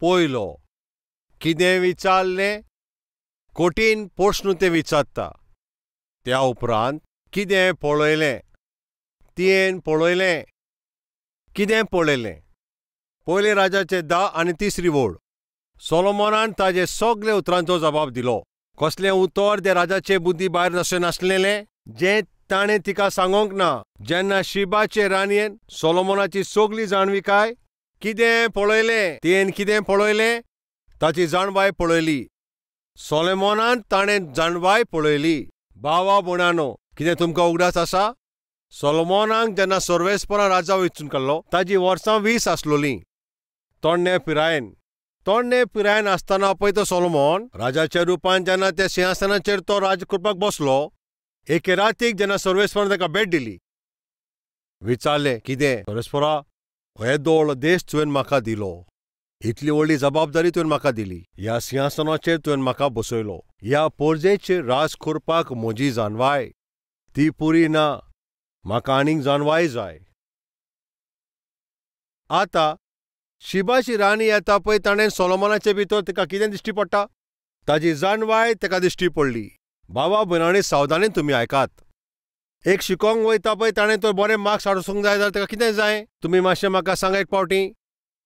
पयलो. कितें विचारलें? कठीण प्रस्न तें विचारता. त्या उपरांत कितें पळयलें? तियेन पळयलें. कितें पळयलें? पयले राजाचे 10 आनी 3 वळ. सोलोमनान ताजे सगळे उतरांचो जबाब दिलो. कसलें उतर ते राजाचे बुद्धी भायर अशें नासलेलें जें ताणें तिका सांगूंक ना. जेन्ना शिबाचे राणयेन सोलोमनाची सगळी जाणविकाय कितें पळयलें? तियेन कितें पळयलें? ताची जाणवाय पळयली. सोलोमनान ताणें जाणवाय पळयली. भावा भयणांनो, कितें तुमकां उगडास आसा? सोलोमनाक जेन्ना सर्वेस्परान राजा वेंचून काडलो ताजी वर्सां 20 आसलोलीं. तोडणे पिरायेन आसतना पळय तो सोलोमन राजाच्या रुपान जेन्ना त्या सिंहासनाचेर तो राज करपाक बसलो, एके रातीक जेन्ना सर्वेस्परान ताका भेट दिली, विचारलें, कितें सर्वेस्परा, येदो देश तुवें म्हाका दिलो, इतली व्हडली जबाबदारी तुवें म्हाका दिली, ह्या सिंहासनाचेर तुवें म्हाका बसयलो, ह्या पोरजेचेर राज करपाक म्हजी जाणवाय ती पुरी ना, म्हाका आनीक जाणवाय जाय. आतां शिबाची राणी येता पळय ताणें सोलोमनाचे भितर ताका कितें दिश्टी पडटा? ताजी जाणवाय ताका दिश्टी पडली. बाबा भयणांनी सावधानी तुमी आयकात. एक शिकोंक वयता पळय ताणें तो बरे मार्क्स हाडूंक जाय जाल्यार ताका कितें जाय? तुमी मातशें म्हाका सांगा एक पावटी.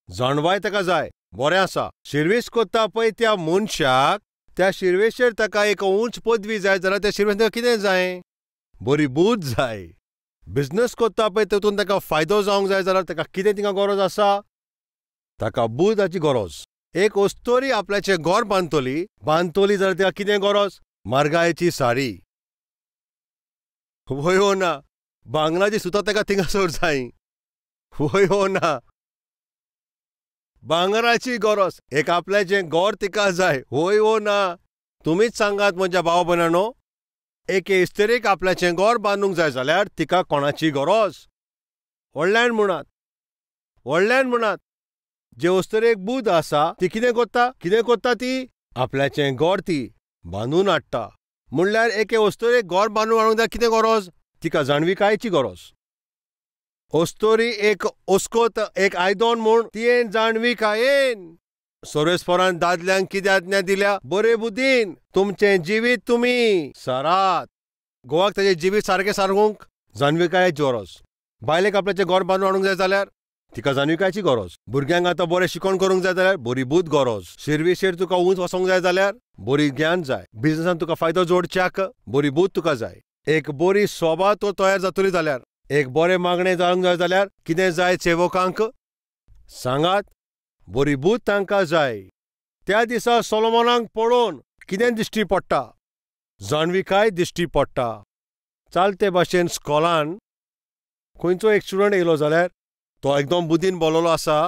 जाणवाय ताका जाय. बरें आसा. शिर्वीस करता पळय त्या मनशाक त्या शिर्वेशेर ताका एक उंच पदवी जाय जाल्यार त्या शिर्वेस ताका कितें जाय? बरी बूद जाय. बिजनस करता पळय तातूंत ताका फायदो जावंक जाय जाल्यार ताका कितें तिंगा गरज आसा? ताका बुदाची गरज. एक अस्तोरी आपल्याचें घर बांदतली बांदतली जाल्यार तिका कितें गरज? मार्गायची साडी. वय हो ना? भांगराची सुतां ताका थिंगासर जाय. वय हो ना? भांगराची गरज. एक आपल्याचें घर तिका जाय. वय हो ना? तुमीच सांगात म्हज्या भाव भयणांनो, एके इस्त्रेक आपल्याचें घर बांदूंक जाय जाल्यार तिका कोणाची गरज? व्हडल्यान म्हणात, व्हडल्यान म्हणात. जे अस्तरेक बूद आसा ती कितें करता? कितें करता ती? आपल्याचें घर ती बांदून हाडटा. म्हणल्यार एके अस्तरेक घर बांदून हाडूंक जाय कितें गरज? तिका जाणविकायेची गरज. अस्तोरी एक अस्कोत एक आयदन म्हूण तियेन जाणविकायेन सर्वेस्परान दादल्यांक कितें आज्ञा दिल्या? बरे बुद्दीन तुमचें जिवीत तुमी सारात. गोवाक ताजें जिवीत सारकें सारकूंक जाणविकायेची गरज. बायलेक आपल्याचें घर बांदून हाडूंक जाय जाल्यार तिका जाणविकायेची गरज. भुरग्यांक आतां बरें शिकवण करूंक जाय जाल्यार बरी बूद गरज. शिर्विशेर तुका उंच वचोंक जाय जाल्यार बरी ज्ञान जाय. बिजनसान तुका फायदो जोडच्याक बरी बूद तुका जाय. एक बरी सोबा तो तयार जातली जाल्यार, एक बरें मागणें जावंक जाय जाल्यार कितें जाय सेवकांक? सांगात, बरी बूद तांकां जाय. त्या दिसा सोलोमनाक पळोवन कितें दिश्टी पडटा? जाणविकाय दिश्टी पडटा. चालते भाशेन स्कॉलान खंयचो एक स्टुडंट येयलो जाल्यार तो एकदम बुद्दीन बोललो आसा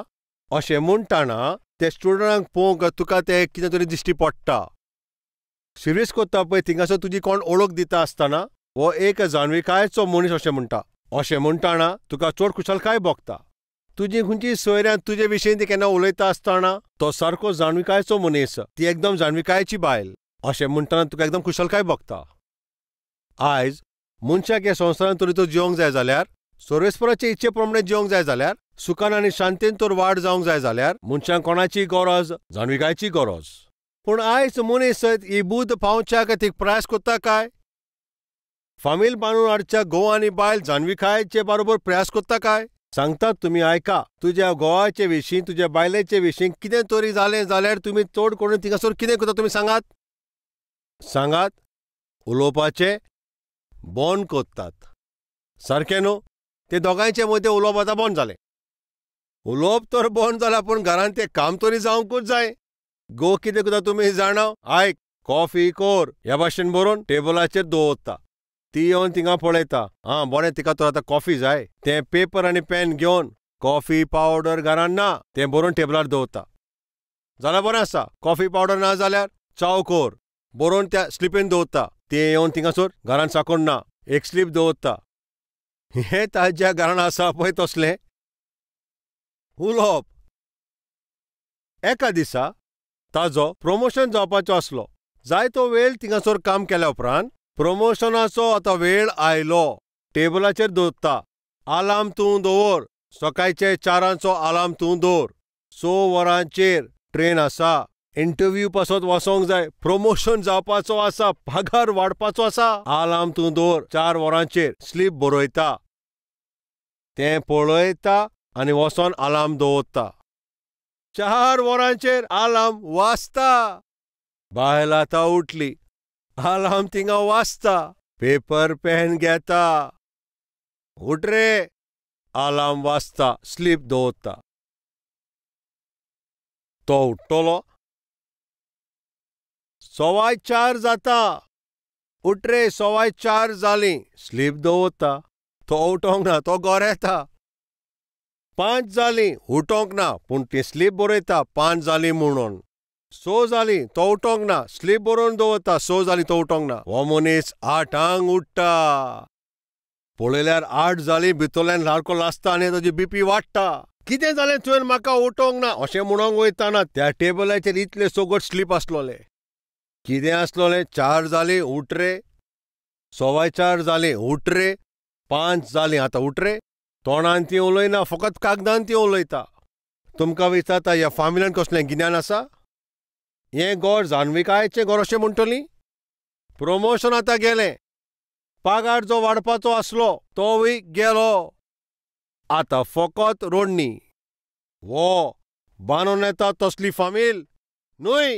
अशें म्हणटाना ते स्टुडंटांक पळोवंक तुका तें कितें तरी दिश्टी पडटा. सिर्वीस करता पळय थिंगासर तुजी कोण ओळख दिता आसतना हो एक जाणविकायेचो मनीस अशें म्हणटा. अशें म्हणटाना तुका चड खुशालकाय भोगता. तुजी खंयची सोयऱ्यान तुजे विशीं ती केन्ना उलयता आसतना तो सारको जाणविकायेचो मनीस, ती एकदम जाणविकायेची बायल अशें म्हणटाना तुका एकदम खुशालकाय भोगता. आयज मनशाक ह्या संवसारांत तरी तो जिवंक जाय जाल्यार, सर्वेस्पराचे इच्छे प्रमाणे जिवंक जाय जाल्यार, सुखान आनी शांतीन तर वाड जावंक जाय जाल्यार मनशांक कोणाची गरज? जाणविकायेची गरज. पूण आयज मनीस ही बूद पावच्याक ती प्रयास करता काय? फामील बांदून हाडच्या घोव आनी बायल जाणविकायेचे बरोबर प्रयास करता काय? सांगतात तुमी आयका, तुज्या घोवाचे विशीं तुज्या बायलेचे विशीं कितें तरी जालें जाल्यार तुमी चड करून थिंगासर कितें करता तुमी सांगात? सांगात, उलोवपाचें बंद करतात. सारकें न्हू? ते दोगांयचे मदें उलोवप आतां बंद जालें. उलोवप तर बंद जालां पूण घरांत तें काम तरी जावंकूच जाय. घोव कितें करता तुमी जाणा? आयक, कॉफी कोर ह्या भाशेन बरोवन टेबलाचेर दवरता. ती येवन थिंगा पळयता, आं बरें तिका तर आतां कॉफी जाय. तें पेपर आनी पेन घेवन कॉफी पावडर घरान ना तें बरोवन टेबलार दवरता. जाल्यार बरें आसा. कॉफी पावडर ना जाल्यार चाव कोर बरोवन त्या स्लिपीन दवरता. तें येवन थिंगासर घरान साकून ना एक स्लीप दवरता. हें ताज्या घरान आसा पळय तसलें उलोवप. एका दिसा ताजो प्रमोशन जावपाचो आसलो. जायतो वेळ थिंगासर काम केल्या उपरांत प्रमोशनाचो आतां वेळ आयलो. टेबलाचेर दवरता, आलार्म तूं दवर, सकाळचे 4 अलार्म तूं दवर, 6 वरांचेर ट्रेन आसा, इंटरव्यू पासत वचोंक जाय, प्रमोशन जावपाचो आसा, पगार वाडपाचो आसा. आलार्म तूं दवर 4 वरांचेर, स्लीप बरयता, तें पळयता आनी वचोन आलार्म दवरता. 4 वरांचेर आलार्म वाजता. बायल आतां उठली, आलार्म थिंगा वाजता, पेपर पेन घेता, उठ रे, आलार्म वाजता, स्लीप दवरता. तो उठ्ठलो 4:15 जाता, उठ रे, 4:15 जालीं, स्लीप दवरता. तो उठोंक ना, तो गोरेता. 5 जालीं, उठोंक ना, पूण ती स्लीप बरयता 5 जालीं म्हणून. 6 जालीं, तो उठोंक ना, स्लीप बरोवन दवरता, 6 जालीं, तो उठोंक ना. हो मनीस 8 उठ्ठा, पळयल्यार 8 जालीं, भितरल्यान सारको लासता आनी ताजी बीपी वाडटा. कितें जालें तुवें म्हाका उठोंक ना अशें म्हणोंक वयताना त्या टेबलाचेर इतले सगट स्लीप आसलोले. कितें आसलोलें? 4 जालीं, उठ रे, 4:15 जालीं, उठ रे, 5 जालीं, आतां उठ रे. तोंडान ती उलयना, फकत कागदान ती उलयता. तुमकां विचारता, ह्या फामिलान कसलें गिन्यान आसा? हें गोर जाणविकायेचें गोर अशें म्हणटलीं? प्रमोशन आतां गेलें, पगार जो वाडपाचो आसलो तोवूय गेलो, आतां फकत रोडणी. वो बांदून येता तसली फामील न्हय,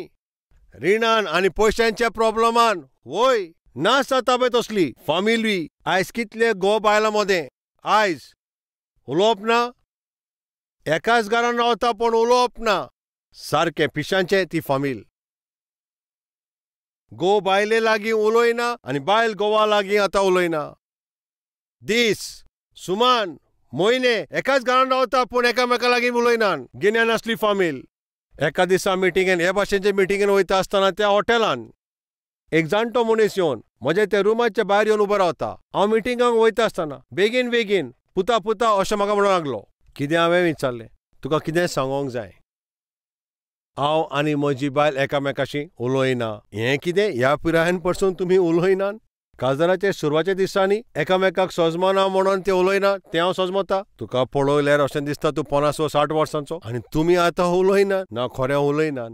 रिणान आनी पयशांच्या प्रॉब्लमान वय नाच जाता पळय तसली फामिलूय. आयज कितले घोव बायलां मदें आयज उलोवप ना, एकाच घरान रावता पूण उलोवप ना, सारकें पिशांचें ती फामील. घोव बायले लागीं उलयना आनी बायल घोवा लागीं आतां उलयना. दीस सुमान म्हयने एकाच घरान रावता पूण एकामेका लागीं उलयनान. गिन्यान आसली फामील. एका दिसा मिटिंगेन हे भाशेचे मिटिंगेन वयता आसतना त्या हॉटेलान एक जाणटो मनीस येवन म्हज्या त्या रुमाच्या भायर येवन उबो रावता. हांव मिटिंगाक वयता आसतना बेगीन बेगीन पुता पुता अशें म्हाका म्हणूंक लागलो. कितें हांवें विचारलें, तुका कितें सांगोंक जाय? हांव आनी म्हजी बायल एकामेकाशी उलयना. हें कितें ह्या पिरायेन पसून तुमी उलयनात? काजाराचे सुरवाच्या दिसांनी एकामेकाक सोजमना म्हणून ते उलयना तें हांव सोजमता. तुका पळयल्यार अशें दिसता तूं 50 वा 60 वर्सांचो आनी तुमी आतां उलयनात. ना, खरें उलयनात.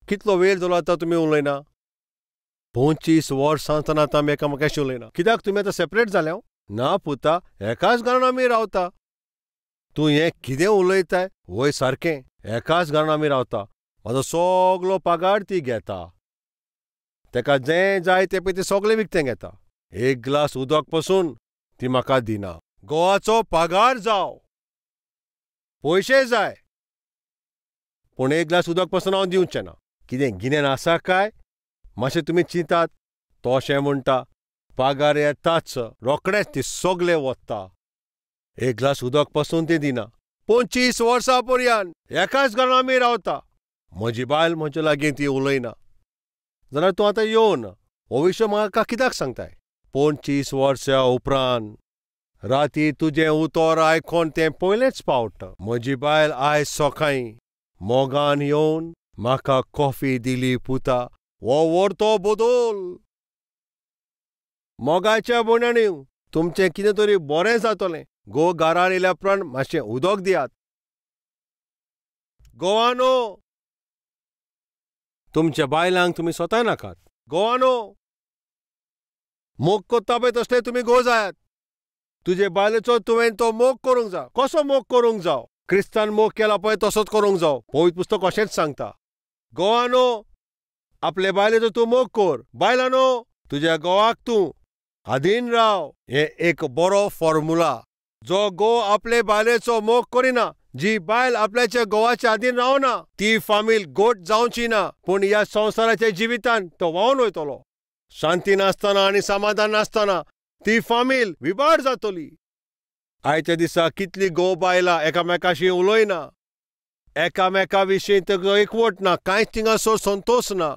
कितलो वेळ जालो आतां तुमी उलयना? 25 वर्सां आतां आमी एकामेकाशी उलयना. कित्याक तुमी आतां सेपरेट जाल्या? ना पुता, एकाच घरान आमी रावता. तूं हें कितें उलयताय? वय सारकें, एकाच घरान आमी रावता. म्हाजो सगलो पगार ती घेता, तेका जें जाय तें पळय तें सगळें विकतें घेता. एक ग्लास उदक पसून ती म्हाका दिना. घोवाचो पगार जाव, पयशे जाय, पूण एक ग्लास उदक पसून हांव दिवचें ना. कितें गिन्यान आसा काय? मातशें तुमी चिंतात. तो अशें म्हणटा, पगार येताच रोखडेंच ती सगळें वता, एक ग्लास उदक पसून ती दिना. 25 वर्सां पर्यंत एकाच घरान आमी रावता. म्हजी बायल म्हजे लागीं ती उलयना. जाल्यार तूं आतां येवन हो विशय म्हाका कित्याक सांगताय? 25 वर्सां उपरांत राती तुजें उतर आयकोन तें पयलेंच पावट म्हजी बायल आयज सकाळीं मोगान येवन म्हाका कॉफी दिली. पुता, हो व्हरतो बदल. मोगाच्या भयणांनी तुमचें कितें तरी बरें जातलें. घोव घरान येयल्या उपरांत मातशें उदक दियात. घोवानो, तुमच्या बायलांक तुमी स्वता नाकात. घोवानो, मोग करता पळय तसले तुमी घोव जायात. तुजे बायलेचो तुवें तो मोग करूंक जाय. कसो मोग करूंक जाव? क्रिस्तान मोग केला पळय तसोच करूंक जाव. पवित्र पुस्तक अशेंच सांगता. घोवानो, आपले बायलेचो तूं मोग कर. बायलानो, तुज्या घोवाक तूं आदीन राव. हें एक बरो फॉर्मुला. जो घोव आपले बायलेचो मोग करिना, जी बायल आपल्याच्या घोवाच्या आदीन रावना, ती फामील गोट जावची ना, पूण ह्या संवसाराच्या जिवितान तो व्हांवन वयतलो. शांती नासतना आनी समाधान नासतना ती फामील विबाड जातली. आयच्या दिसा कितली घोव बायलां एकामेकाशी उलयना, एकामेका विशीं तेजो एकवट ना, कांयच थिंगासर संतोश ना.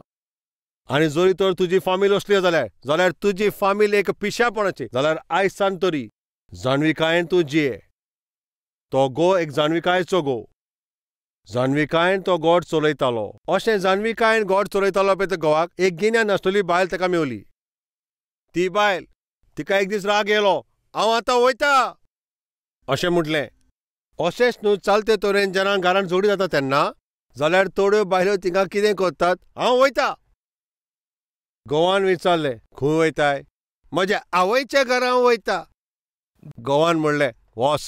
आनी जरी तर तुजी फामील असली जाल्यार तुजी फामील एक पिशापणाची जाल्यार आयज सान तरी जाणविकायेन तूं जिये. तो घोव एक जाणविकायेचो घोव. जाणविकायेन तो गोड चलयतालो. अशें जाणविकायेन गोड चलयतालो पळय त्या घोवाक एक गिन्यान नासतली बायल ताका मेवली. ती बायल तिका एक दीस राग येयलो, हांव आतां वयता अशें म्हटलें. अशेंच न्हू चलते तरेन जेन्ना घरान जोडी जाता तेन्ना जाल्यार थोड्यो बायलो तिंगा कितें करतात, हांव वयता. घोवान विचारलें, खंय वयताय? म्हज्या आवयच्या घरा हांव वयता. घोवान म्हणलें, वोस,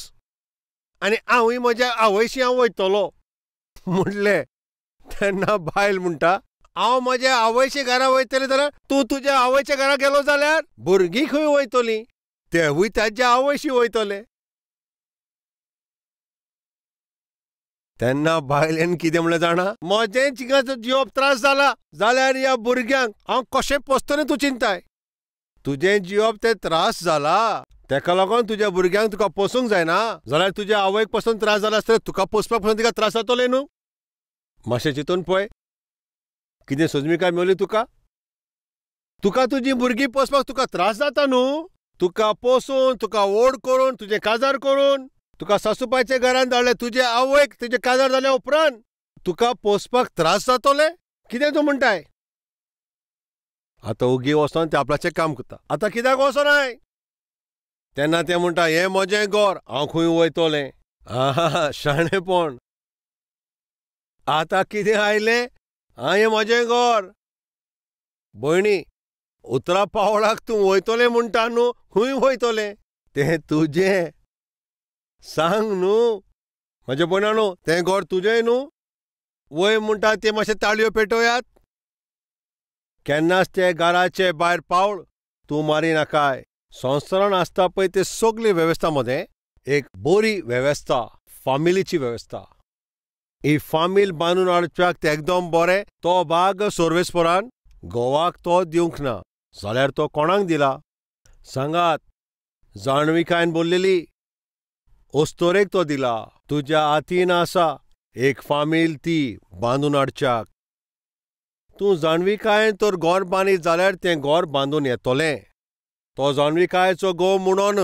आनी हांवूय म्हज्या आवयशी हांव वयतलो म्हणलें. तेन्ना बायल म्हणटा, हांव म्हज्या आवयच्या घरा वयतलें जाल्यार तूं तुज्या आवयच्या घरा गेलो जाल्यार भुरगीं खंय वयतलीं? तेवूय ताज्या आवयशी वयतले. तेन्ना बायलेन कितें म्हणलें जाणा, म्हजें थिंगा जिवप त्रास जाला जाल्यार ह्या भुरग्यांक हांव कशें पोसतलें तूं चिंताय. तुजें जिवप तें त्रास जाला तेका लागून तुज्या भुरग्यांक तुका पोसूंक जायना जाल्यार तुज्या आवयक पसून त्रास जाला आसतले, तुका पोसपाक पसून तिका त्रास जातले न्हू. मातशें चिंतून पळय, कितें सोजमिकाय मेवली तुका? तुका तुजी भुरगीं पोसपाक तुका त्रास जाता न्हू. तुका पोसून, तुका व्हड करून, तुजें काजार करून, तुका सासूबायच्या घरान धाडलें, तुजे आवयक तुजें काजार जाल्या उपरांत तुका पोसपाक त्रास जातले? कितें तूं म्हणटाय? आतां ओगी वचोन तें आपल्याचें काम करता. आतां कित्याक वचोनाय? तेन्ना तें म्हणटा, हें म्हजें घर, हांव खंय वयतलें? आहा, शाणेपण. आतां कितें आयलें? हें म्हजें घर. भयणी, उतरा पावळाक तूं वयतलें म्हणटा न्हू, खंय वयतलें? तें तुजें. सांग न्हू म्हज्या भयणा न्हू, तें घर तुजें न्हू. वय म्हणटा तें मातशें ताळयो पेटोयात. केन्नाच ते घराचे भायर पावल तूं मारी नाकाय. संवसारान आसता पळय ते सगली वेवस्था मदें एक बरी वेवस्था, फामिलीची वेवस्था. ही फामील बांदून हाडपाक तें एकदम बरें. तो भाग सर्वेस्परान घोवाक तो दिवंक ना जाल्यार तो कोणाक दिला सांगात? जाणविकायन बोल्लेली अस्तोरेक तो दिला. तुज्या हातीन आसा एक फामील ती बांदून हाडच्याक. तूं जाणविकायेन तर घर बांदीत जाल्यार तें घर बांदून येतलें. तो जाणविकायेचो घोव म्हणून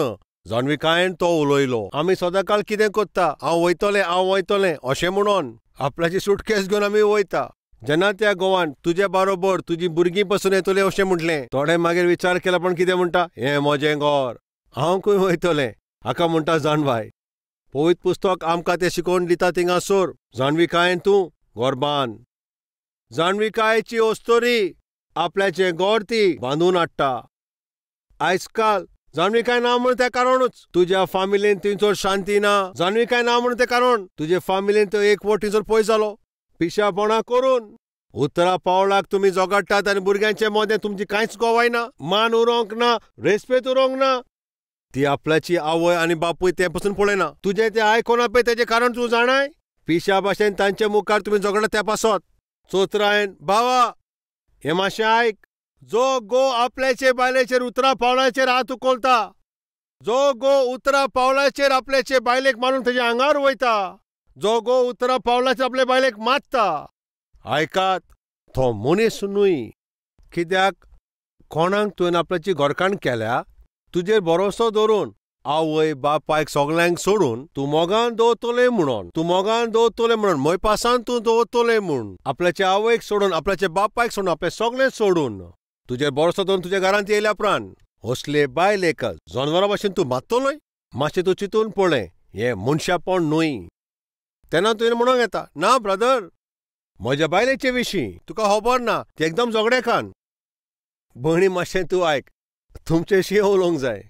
जाणविकायेन तो उलयलो. आमी सदांकाळ कितें करता, हांव वयतलें, हांव वयतलें अशें म्हणून आपल्याची सुटकेस घेवन आमी वयता. जेन्ना त्या घोवान तुजे बारोबर तुजी भुरगीं पसून येतलीं अशें म्हटलें, थोडे मागीर विचार केला पण कितें म्हणटा, हें म्हजें घर, हांव खंय वयतलें? हाका म्हणटा जाणवाय. पवित्र पुस्तक आमकां तें शिकोवन दिता थिंगासर, जाणविकायेन तूं घर बांद. जाणविकायेची अस्तोरी आपल्याचें घर ती बांदून हाडटा. आयज काल जाणविकाय ना म्हूण तें कारणूच तुज्या फामिलीन थंयसर शांती ना. जाणविकाय ना म्हूण तें कारण तुजे फामिलीन तो एक वट थंयसर पयस जालो पिशापणां करून. उतरा पावलाक तुमी झगडटात आनी भुरग्यांचे मदें तुमची कांयच गवाय ना, मान उरोंक ना, रेस्पेद उरोंक ना. ती आपल्याची आवय आनी बापूय तें पसून पळयना. तुजें तें आयकोना पळय तेजें कारण तूं जाणाय? पिशा भाशेन तांचे मुखार तुमी झगडटा त्या पासत. चोत्रायन, भावा हें मातशें आयक, जो गो आपल्याचे बायलेचेर उतरा पावलाचेर हात उखलता, जो गो उतरा पावलाचेर आपल्याचे बायलेक मारून तेज्या आंगार वयता, जो गो उतरा पावलाचेर आपले बायलेक मारता, आयकात, तो मनीस न्हय. कित्याक कोणाक तुवें आपल्याची घरकाण केल्या, तुजेर भरोसो दवरून आवय बापायक सगल्यांक सोडून तूं मोगान दवरतलें म्हणून, तूं मोगान दवरतलें म्हणून, मोयपासान तूं दवरतलें म्हूण, आपल्याचे आवयक सोडून, आपल्याचे बापायक सोडून, आपलें सगळें सोडून तुजेर भरोसो दवरून तुज्या घरांत येयल्या उपरांत असले बायलेक जनवरां भाशेन तूं मारतलोय? मातशें तूं चिंतून पळय, हें मनशापण न्हय. तेन्ना तुवें म्हणूंक येता, ना ब्रदर, म्हज्या बायलेचे विशीं तुका खबर ना, ती एकदम झगडेकान. भयणी मातशें तूं आयक, तुमचेशी उलोवंक जाय.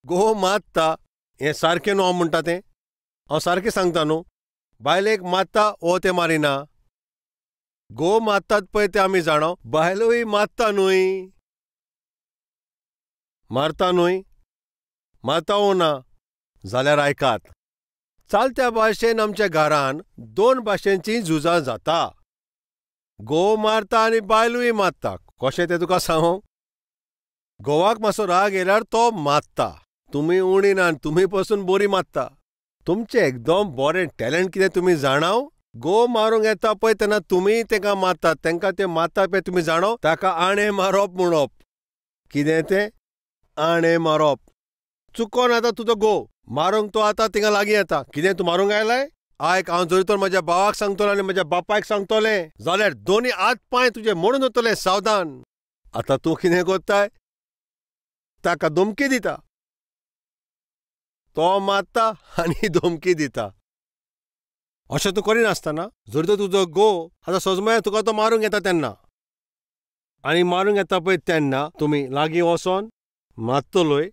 घोव मारता हें सारकें न्हू हांव म्हणटा तें, हांव सारकें सांगता न्हू. बायलेक मारता वो तें मारिना, घोव मारतात पळय तें आमी जाणा, बायलोय मारता न्हय, मारता न्हय, मारता वो ना? जाल्यार आयकात, चालत्या भाशेन आमच्या घरान दोन भाशेंचीं झुजां जाता. घोव मारता आनी बायलूय मारता. कशें तें तुका सांगू? घोवाक मातसो राग येयल्यार तो मारता, तुमी उणी ना, तुमी पसून बरी मारता. तुमचें एकदम बरें टॅलंट कितें तुमी जाणाव? घोव मारूंक येता पळय तेन्ना तुमीय तेका मारतात, तेंकां ते मारता पळय तुमी जाणाव, ताका आणें मारप म्हणप. कितें तें? आणें मारप. चुकोन आतां तुजो घोव मारूंक तो आतां थिंगा लागीं येता, कितें तूं मारूंक आयलाय? आयक, हांव जरी तर म्हज्या भावाक सांगतलो आनी म्हज्या बापायक सांगतलें जाल्यार दोनी हात पांय तुजे मोडून वतले, सावधान. आतां तूं कितें करताय? ताका धमकी दिता, तो मारता आनी धमकी दिता. अशें तूं करिनासतना जर तर तुजो घोव आतां सजमया तुका तो मारूंक येता तेन्ना, आनी मारूंक येता पळय तेन्ना तुमी लागीं वचोन मारतलोय.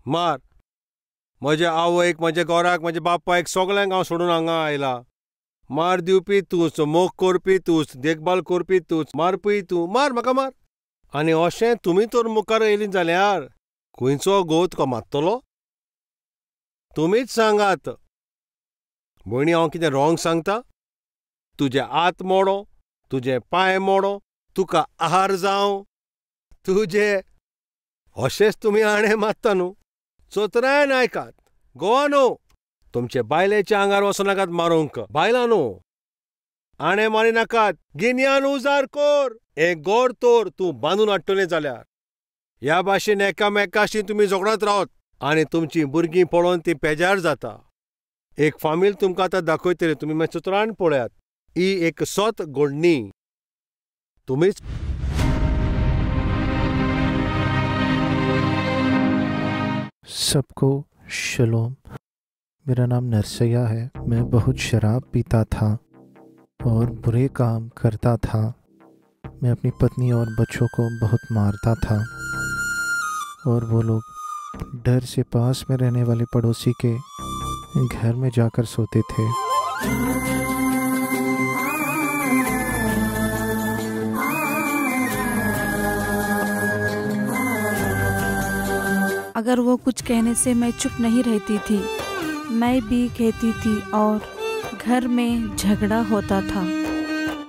मार म्हज्या आवयक, म्हज्या घोराक, म्हज्या बापायक, सगल्यांक हांव सोडून हांगा आयला. मार दिवपी तूंच, मोग करपी तूंच, देखभाल करपी तूंच, मारपी तूं, मार म्हाका मार. आनी अशें तुमी तर मुखार येयली जाल्यार खंयचो घोव तुका मारतलो? तुमीच सांगात भयणी, हांव कितें रॉंग सांगता? तुजे हात मोडो, तुजे पांय मोडो, तुका आहार जावं तुजे, अशेंच तुमी आणें मारता न्हू. चतुरायेन आयकात गोवा न्हू, तुमचे बायलेच्या आंगार वचों नाकात मारूंक. बायलां न्हू, आणें मारी नाकात, गिन्यान उजार कोर, एक गोर तोर तूं बांदून हाडटलें जाल्यार. ह्या भाशेन एकामेकाशी तुमी झगडत रावत आनी तुमचीं भुरगीं पळोवन ती पेजार जाता. एक फामील तुमकां आतां दाखयतली, तुमी मातशें चतुरान पळयात. ही एक सत घडणी. तुमीच सबको शलोम। मेरा नाम नरसैया है। मैं बहुत शराब पीता था और बुरे काम करता था। मैं अपनी पत्नी और बच्चों को बहुत मारता था और वो लोग डर से पास में रहने वाले पड़ोसी के घर में जाकर सोते थे। अगर वो कुछ कहने से मैं चुप नहीं रहती थी, मैं भी कहती थी और घर में झगड़ा होता था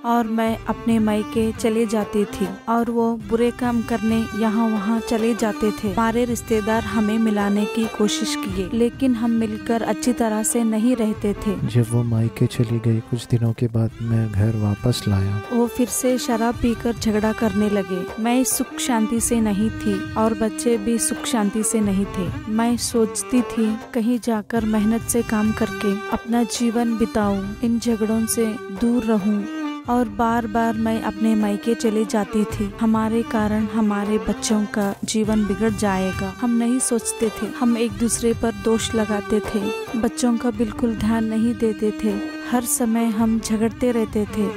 और मैं अपने मायके चले जाती थी और वो बुरे काम करने यहाँ वहाँ चले जाते थे। हमारे रिश्तेदार हमें मिलाने की कोशिश किए, लेकिन हम मिलकर अच्छी तरह से नहीं रहते थे। जब वो मायके चली गई कुछ दिनों के बाद मैं घर वापस लाया। वो फिर से शराब पीकर झगड़ा करने लगे। मैं सुख शांति से नहीं थी और बच्चे भी सुख शांति से नहीं थे। मैं सोचती थी कहीं जाकर मेहनत से काम करके अपना जीवन बिताऊं, इन झगड़ों से दूर रहूं, और बार बार मैं अपने मायके चले जाती थी। हमारे कारण हमारे बच्चों का जीवन बिगड़ जाएगा, हम नहीं सोचते थे। हम एक दूसरे पर दोष लगाते थे, बच्चों का बिल्कुल ध्यान नहीं देते थे। हर समय हम झगड़ते रहते थे।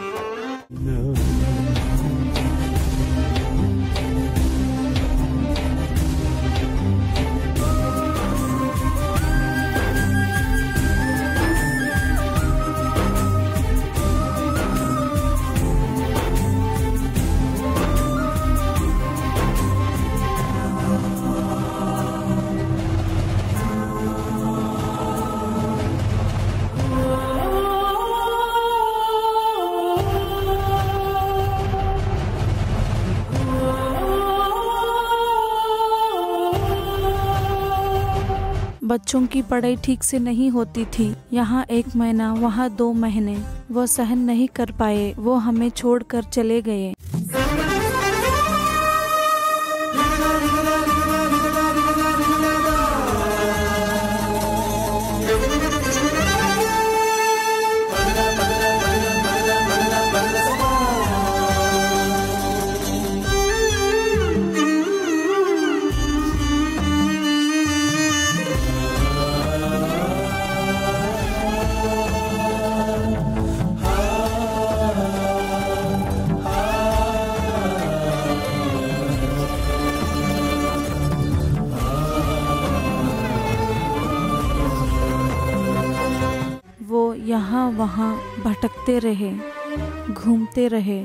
बच्चों की पढ़ाई ठीक से नहीं होती थी। यहाँ 1 महीना, वहाँ 2 महीने, वो सहन नहीं कर पाए। वो हमें छोड़कर चले गए। यहाँ वहाँ भटकते रहे, घूमते रहे।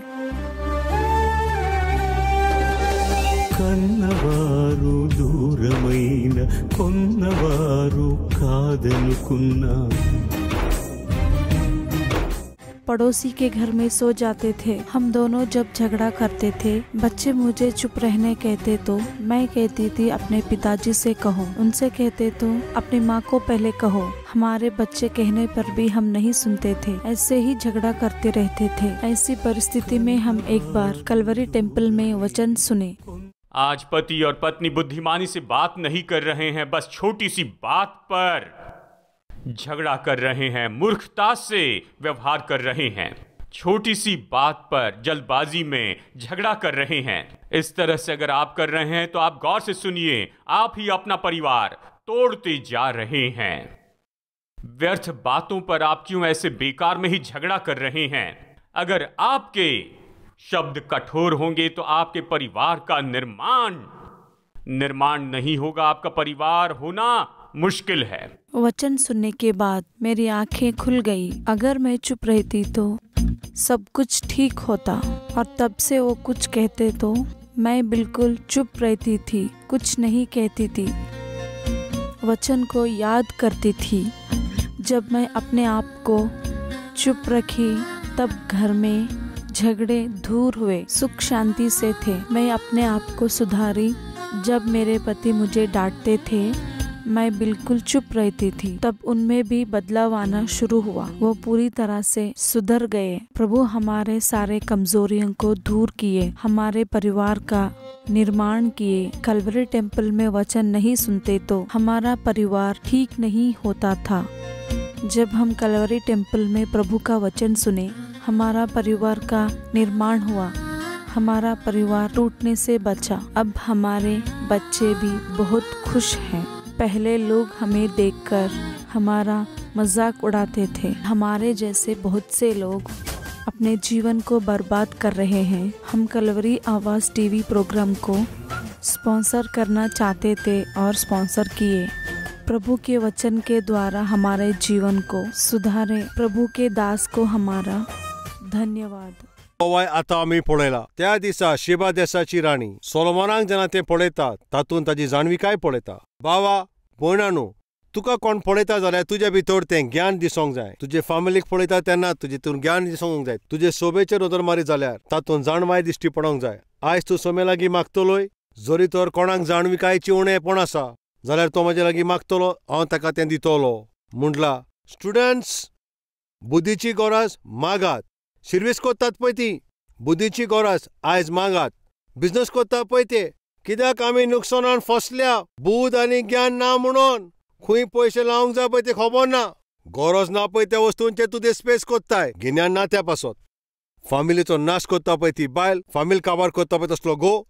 కన్నవారు దూరమైన కొన్నవారు కాదనుకున్నా। पड़ोसी के घर में सो जाते थे। हम दोनों जब झगड़ा करते थे, बच्चे मुझे चुप रहने कहते तो मैं कहती थी अपने पिताजी से कहो, उनसे कहते तो अपनी माँ को पहले कहो। हमारे बच्चे कहने पर भी हम नहीं सुनते थे, ऐसे ही झगड़ा करते रहते थे। ऐसी परिस्थिति में हम एक बार कलवरी टेम्पल में वचन सुने। आज पति और पत्नी बुद्धिमानी से बात नहीं कर रहे हैं, बस छोटी सी बात पर झगड़ा कर रहे हैं, मूर्खता से व्यवहार कर रहे हैं, छोटी सी बात पर जल्दबाजी में झगड़ा कर रहे हैं। इस तरह से अगर आप कर रहे हैं तो आप गौर से सुनिए, आप ही अपना परिवार तोड़ते जा रहे हैं। व्यर्थ बातों पर आप क्यों ऐसे बेकार में ही झगड़ा कर रहे हैं? अगर आपके शब्द कठोर होंगे तो आपके परिवार का निर्माण नहीं होगा। आपका परिवार होना मुश्किल है। वचन सुनने के बाद मेरी आंखें खुल गई। अगर मैं चुप रहती तो सब कुछ ठीक होता, और तब से वो कुछ कहते तो मैं बिल्कुल चुप रहती थी, कुछ नहीं कहती थी। वचन को याद करती थी। जब मैं अपने आप को चुप रखी तब घर में झगड़े दूर हुए, सुख शांति से थे। मैं अपने आप को सुधारी। जब मेरे पति मुझे डांटते थे मैं बिल्कुल चुप रहती थी, तब उनमें भी बदलाव आना शुरू हुआ। वो पूरी तरह से सुधर गए। प्रभु हमारे सारे कमजोरियों को दूर किए, हमारे परिवार का निर्माण किए। कलवरी टेम्पल में वचन नहीं सुनते तो हमारा परिवार ठीक नहीं होता था। जब हम कलवरी टेम्पल में प्रभु का वचन सुने, हमारा परिवार का निर्माण हुआ, हमारा परिवार टूटने से बचा। अब हमारे बच्चे भी बहुत खुश हैं। पहले लोग हमें देखकर हमारा मजाक उड़ाते थे। हमारे जैसे बहुत से लोग अपने जीवन को बर्बाद कर रहे हैं। हम कलवरी आवाज़ टीवी प्रोग्राम को स्पॉन्सर करना चाहते थे और स्पॉन्सर किए। प्रभु के वचन के द्वारा हमारे जीवन को सुधारे। प्रभु के दास को हमारा धन्यवाद। आतां आमी पळयला त्या दिसा शिबा देसाची राणी सोलोमनाक जेन्ना तें पळयता तातूंत ताजी जाणविकाय पळयता। बाबा भयणानू, तुका कोण पळयता जाल्यार तुज्या भितर तें ज्ञान दिसोंक जाय। तुजे फामिलीक पळयता तेन्ना तुजे ज्ञान दिसोंक जाय। तुजे सोबेचेर नदर मारी जाल्यार तातूंत जाणवाय दिश्टी पडोंक जाय। आयज तूं सोमे लागीं मागतलोय, जरी तर कोणाक जाणविकायची उणेपण आसा जाल्यार तो म्हजे लागीं मागतलो, हांव ताका तें दितलो। म्हटला स्टुडंट्स, बुद्धीची गरज मागात। सिर्वीस करतात पळय ती बुद्धीची गरज आयज मागात। बिजनस करता पळय ते, कित्याक आमी नुकसानान फसल्या बुद्ध आनी ज्ञान ना म्हणून। खंय पयशे लावंक जाय पळय ते खबर ना, गरज ना पळय त्या वस्तूंचे तूं ते स्पेस करताय, गिन्यान ना त्या पासत। फामिलीचो नाश करता पळय ती बायल, फामील काबार करता पळय तसलो घोव।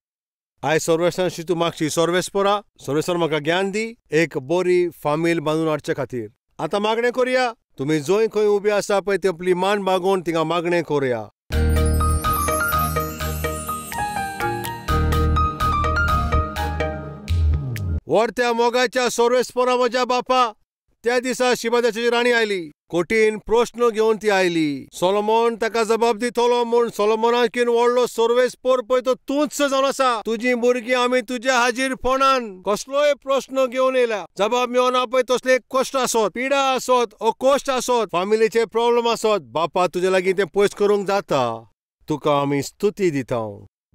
आयज सर्वेसराशी तूं मागशी, सर्वेस्परा, सर्वेस्पर म्हाका ज्ञान दी एक बरी फामील बांदून हाडचे खातीर। आतां मागणें करुया। तुमी जंय खंय उबी आसा पळय ती आपली मान बागोवन थिंगा मागणें करुया। व्हडत्या मोगाच्या सर्वेस्परा म्हज्या बापा, त्या दिसा शिबादाची राणी आयली, कठीण प्रश्न घेवन ती आयली। सोलोमन ताका जबाब दितलो म्हूण सोलोमनाकीन व्हडलो सर्वेस्पर पळय तो तूंच जावन आसा। तुजी भुरगीं आमी तुज्या हाजीरपणान कसलोय प्रश्न घेवन येयल्या, जबाब मेळना पळय तसले कश्ट आसत, पिडा आसत, अकोश्ट आसत, फामिलीचे प्रॉब्लम आसत, बापा तुजे लागीं तें पयस करूंक जाता। तुका आमी स्तुती दिता।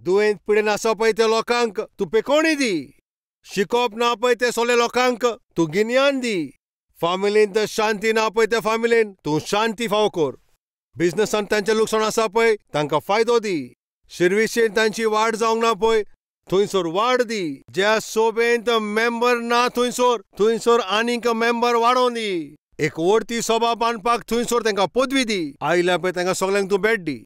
दुयेंत पिडेन आसा पळय त्या लोकांक तूं पेकोणी दी, शिकोवप ना पळय ते सगळे लोकांक तूं गिन्यान दी, फामिलीन शांती ना पळय त्या फामिलीन तूं शांती फावो कर, बिजनसान तांचें लुकसाण आसा पळय तांकां फायदो दी, शिर्विसेन तांची वाड जावंक ना पळय थंयसर वाड दी, ज्या सोबेंत मेंबर ना थंयसर थंयसर आनीक मेंबर वाडोवन दी, एक वरती सभा बांदपाक थंयसर तांकां पदवी दी, आयल्या पळय तांकां सगल्यांक तूं भेट दी।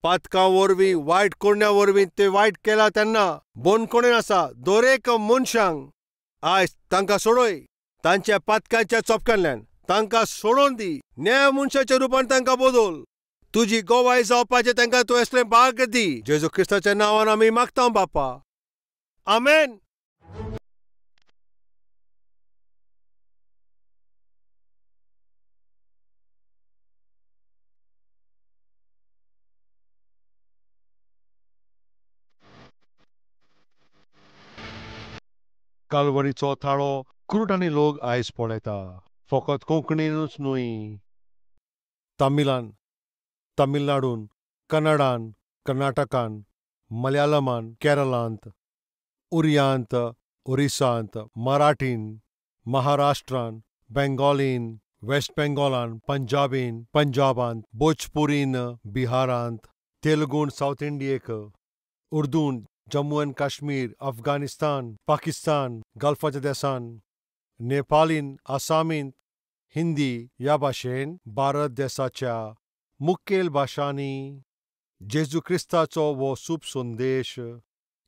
पातकां वरवीं वायट करण्या वरवीं ते वायट केला तेन्ना बंदखणीन आसा दरेक मनशांक आयज तांकां सोडय, तांच्या पातकांच्या चोपक्यांतल्यान तांकां सोडोवन दी, न्याय मनशाच्या रुपान तांकां बदल, तुजी गवाय जावपाचें तांकां तूं असलें भाग्य दी। जेजू क्रिस्ताच्या नांवान आमी मागता बापा, आमेन। कालवरीचो थाळो कुरुटांनी लोक आयज पळयता, फकत कोंकणीनूच न्हय, तमिळान, तमिळनाडून, कन्नडान, कर्नाटकान, मलयाळमान, केरळांत, उरियांत, ओरिसांत, मराठीन, महाराष्ट्रान, बेंगॉलीन, वेस्ट बेंगॉलान, पंजाबीन, पंजाबांत, भोजपुरीन, बिहारांत, तेलुगून सावथ इंडियेक, उर्दून, जम्मू एंड काश्मीर, अफगाणिस्तान, पाकिस्तान, गल्फाच्या देसान, नेपालीन, आसामीन, हिंदी ह्या भाशेन भारत देसाच्या मुखेल भाशांनी जेजू क्रिस्ताचो हो शुभ संदेश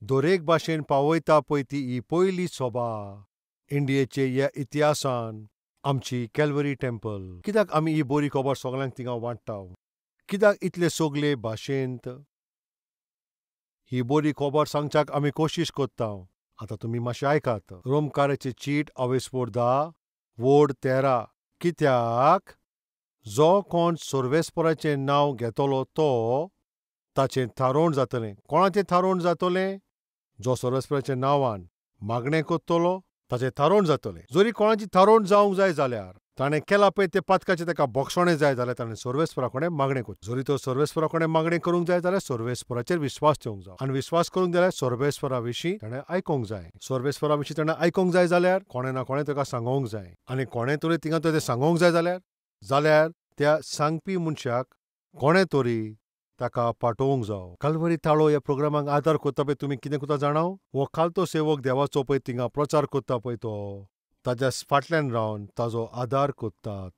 दरेक भाशेन पावयता पळय ती ही पयली सभा इंडियेचे ह्या इतिहासान आमची कॅल्वरी टेम्पल. कित्याक आमी ही बरी खबर सगळ्यांक थिंगा वांट्टा? कित्याक इतले सगळे भाशेंत ही बरी खबर सांगच्याक आमी कोशिश कोत्ता? आतां तुमी मातशें आयकात. रोमकाराची चीट अवेस्पोर 10 वोड 13. कित्याक जो कोण सर्वेस्पराचें नांव घेतलो तो ताचें थारोवण जातलें. कोणाचें थारोवण जातलें? जो सर्वेस्पराच्या नांवान मागणें कोत्तलो ताचें थारोवण जातलें. जरी कोणाची थारोवण जावंक जाय जाल्यार ताणें केलां पळय तें पातकाचें ताका बक्षणें जाय जाल्यार ताणें सर्वेस्परा कडेन मागणें करचें. जरी तो सर्वेस्परा कडेन मागणें करूंक जाय जाल्यार सर्वेस्पराचेर विस्वास ठेवंक जाय आनी विस्वास करूंक जाल्यार सर्वेस्परा विशीं ताणें आयकूंक जाय. सर्वेस्परा विशीं ताणें आयकूंक जाय जाल्यार कोणें ना कोणें ताका सांगोंक जाय आनी कोणें तरी थिंगा तें सांगोंक जाय जाल्यार त्या सांगपी मनशाक कोणें तरी ताका पाठोवंक जावो. कालवरी ताळो ह्या प्रोग्रामाक आदार कोत्ता पळय तुमी कितें कोत्ता जाणाव? हो खालतो सेवक देवाचो पळय थिंगा प्रचार कोत्ता पळय तो ताज्या फाटल्यान रावन ताजो आदार कोत्तात.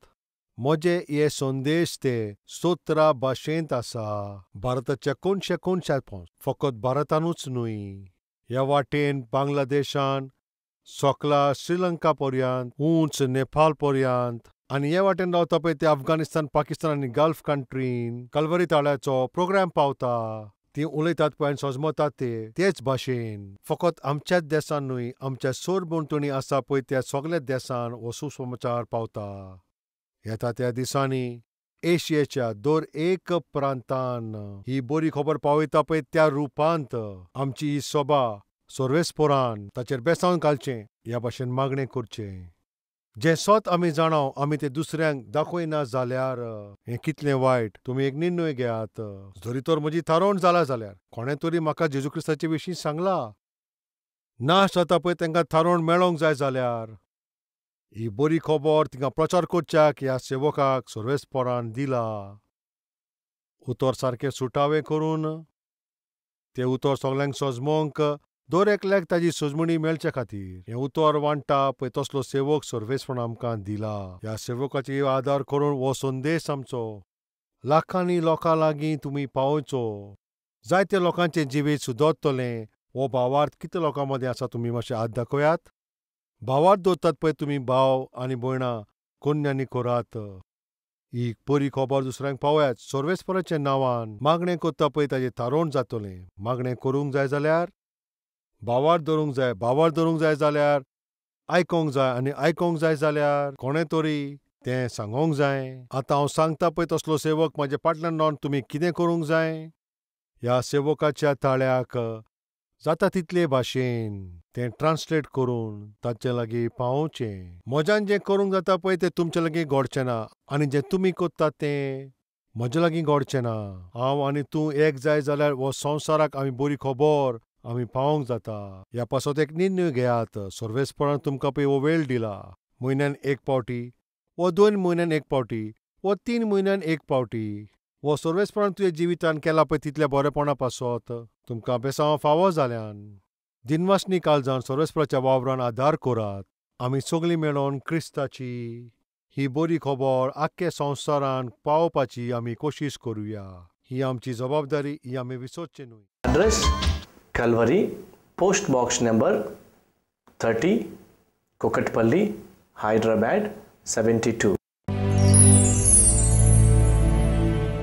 म्हजे हे संदेश ते 17 भाशेंत आसा. भारताच्या कोनशे कोनशात पोंच, फकत भारतानूच न्हय, ह्या वाटेन बांगलादेशान सोकला श्रीलंका पर्यंत, उंच नेपाळ पर्यंत आनी हे वाटेन रावता पळय ते अफगाणिस्तान, पाकिस्तान आनी गल्फ कंट्रीन कलवरी ताळ्याचो प्रोग्राम पावता. ती उलयतात पळय आनी सजमतात ते तेच भाशेन. फकत आमच्याच देसान न्हय, आमच्या सरभोंवतणी आसा पळय त्या सगळ्या देसान हो सुसमाचार पावता. येता त्या दिसांनी एशियेच्या दर एक प्रांतान ही बरी खबर पावयता पळय त्या रुपांत आमची ही सभा सर्वेस्पोरान ताचेर बेसावन घालचें ह्या भाशेन मागणें करचें. जें सत आमी जाणाव आमी तें दुसऱ्यांक दाखयना जाल्यार हें कितलें वायट. तुमी एक निर्णय घेयात. जरी तर म्हजी थारोवण जाला जाल्यार कोणें तरी म्हाका जेजू क्रिस्ताचे विशीं सांगला नाश जाता पळय तांकां थारोवण मेळोंक जाय जाल्यार ही बरी खबर तिंगा प्रचार करच्याक ह्या सेवकाक सर्वेस्पोरान दिला. उतर सारकें सुटावें करून तें उतर सगल्यांक सजमोंक दर एकल्याक ताजी सजमणी मेळचे खातीर हें उतर वांट्टा पळय तसलो सेवक सर्वेस्परान आमकां दिला. ह्या सेवकाचेर आदार करून हो संदेश आमचो लाखांनी लोकां लागीं तुमी पावोवचो. जायते लोकांचें जिवीत सुदरतलें. हो भावार्थ कितले लोकां मदीं आसा तुमी मातशें हात दाखयात. भावार्थ दवरतात पळय तुमी भाव आनी भयणां कोन्यांनी करात. ही बरी खबर दुसऱ्यांक पावयात. सर्वेस्पराच्या नांवान मागणें करता पळय ताजें थारोवण जातलें. मागणें करूंक जाय जाल्यार भावार्थ धरूंक जाय. भावार्थ धरूंक जाय जाल्यार आयकोंक जाय आनी आयकोंक जाय जाल्यार कोणें तरी तें सांगोंक जाय. आतां हांव सांगता पळय तसलो सेवक म्हाजे फाटल्यान रावन तुमी कितें करूंक जाय. ह्या सेवकाच्या ताळ्याक जाता तितले भाशेन तें ट्रान्सलेट करून ताचे लागीं पावोवचें. म्हज्यान जें करूंक जाता पळय तें तुमचे लागीं घडचें ना आनी जें तुमी करतात तें म्हजे लागीं घडचें ना. हांव आनी तूं एक जाय जाल्यार हो संवसाराक आमी बरी खबर आमी पावोवंक जाता. ह्या पासत एक निर्णय घेयात. सर्वेस्परान तुमकां पळय हो वेळ दिला. म्हयन्यान एक पावटी वो 2 म्हयन्यान एक पावटी वो 3 म्हयन्यान एक पावटी हो सर्वेस्परान तुज्या जिवितान केला पळय तितल्या बरेपणा पासत तुमकां बेसांव फावो जाल्यान दिनवासनी काळजान सर्वेस्पराच्या वावरान आदार करात. आमी सगळीं मेळोन क्रिस्ताची ही बरी खबर आख्खे संवसारान पावोवपाची आमी कोशिश करुया. ही आमची जबाबदारी, ही आमी विसरची न्हय. Address Calvary, post box number 30, Kukatpally, Hyderabad 72.